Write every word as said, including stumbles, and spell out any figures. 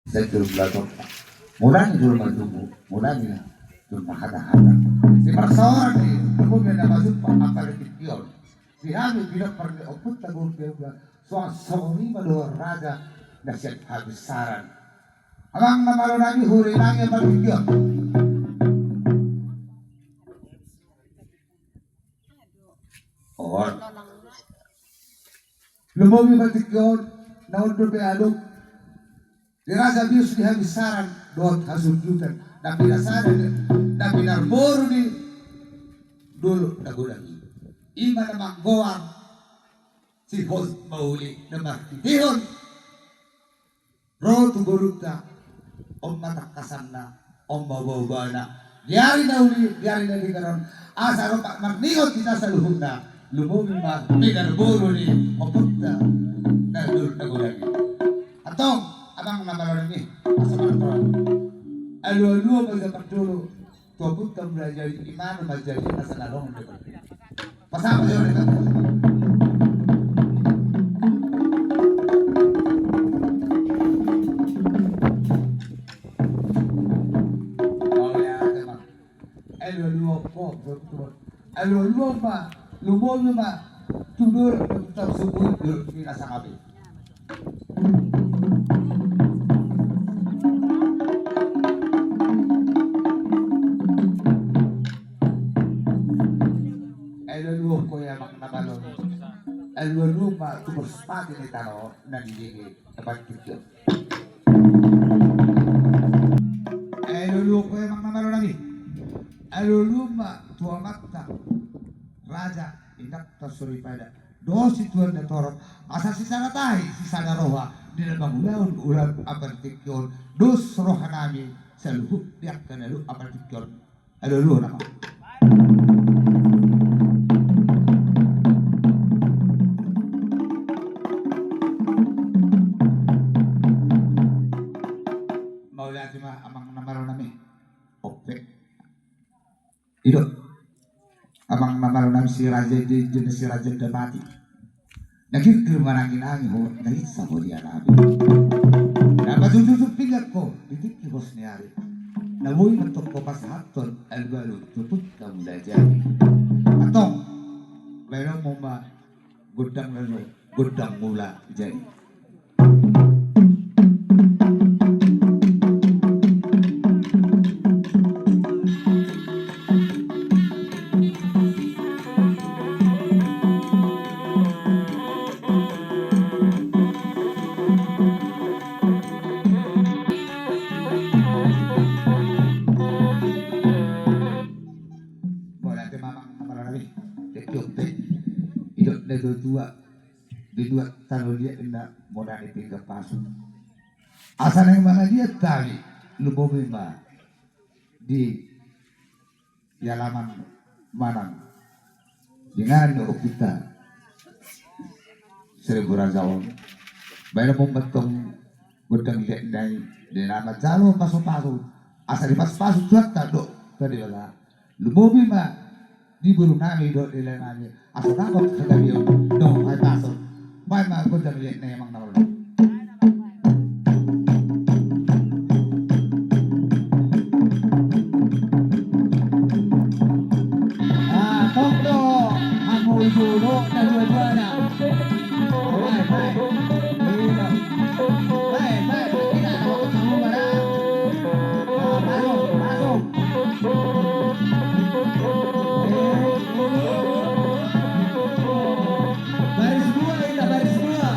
Sai jolma jolma. Mula ni jolma tubu, mula ni jolma hata-hata. Di parsaoran ni, tubu mena masuk pa apa di tingki on. Di hami bilang perni oput tagur dia udah. Suang songon i ma dohot raja na sian habisaran. Amang na malo nami huri nami apa tingki on. On. Lumobi ma tingki on, na on dope aluk. Di raja bius di habisaran, dohot hasundutan, na pinasada, na pinarboru ni Dolok Nagodang i. I ma na manggoar, sihol mauli na marhitehon. Ro tu borunta, on ma tangkasanna, on ma baobana. Di ari na uli, di ari na denggan on, asa ro marningot hita saluhutna, lumobi ma pinarboru ni ompunta, na Dolok Nagodang i. Antong, amang na malo nami, asa martoro. Alu-alu ma hita parjolo, tu ompunta Mulajadi, imana ma jadi asa na ro. Pasahat ma jolo. Alu-alu ma, alu-alu ma, lumobi ma, tu Dolok, tu Dolok Sumbuit, Dolok Pinasangabe. Alu-alu ma, amang na malo. Alu-alu ma, tu Merpati ni tano, na di dege, tempat kerja. Alu-alu ma, amang na malo nami. Alu-alu ma, tu amanta. Raja, inanta soripada. Dos situan na torop, asa sisada tahi, sisada roha, di na mangulahon ulaon apala tingki on, dos roha nami, saluhut di angka na luhut apala tingki on, alu-alu nama. Mauliate ma amang na malo nami, ope. Ido. Amang na malo nami si raja i, di, di si raja i dapati. Na girgir manangi-nangi ho, na hinsa ho di anabi. Na pajujujung pinggan ho, di tingki hos ni ari. Na boi mantong ho pasahathon, alu-alu, tu ompunta Mulajadi. Antong, baenonmu ma, gondang na gondang Mulajadi. Mauliate ma amang na malo nami. Jadi ope. Ido na tua-tua. Di luat tano liat inna mona ni pinggan pasu. Asa naeng mangaliat hami, lumobi ma di alaman manang di inganan ni ompunta Seribu Raja on. Baenonmu mantong gondang liat nai di na manjalo pasu-pasu. Asa dipasu-pasu Tuhanta do tadi bala. Lumobi ma di boru nami dohot di lae nami, asa dapot hagabeon dohot hahipason. Baen ma gondang liat nai amang na malo. Ah, tong do hamu i jolo na dua-duana. Bae, bae. Bae, bae. Masuk, masuk. Baris dua, inna, baris dua.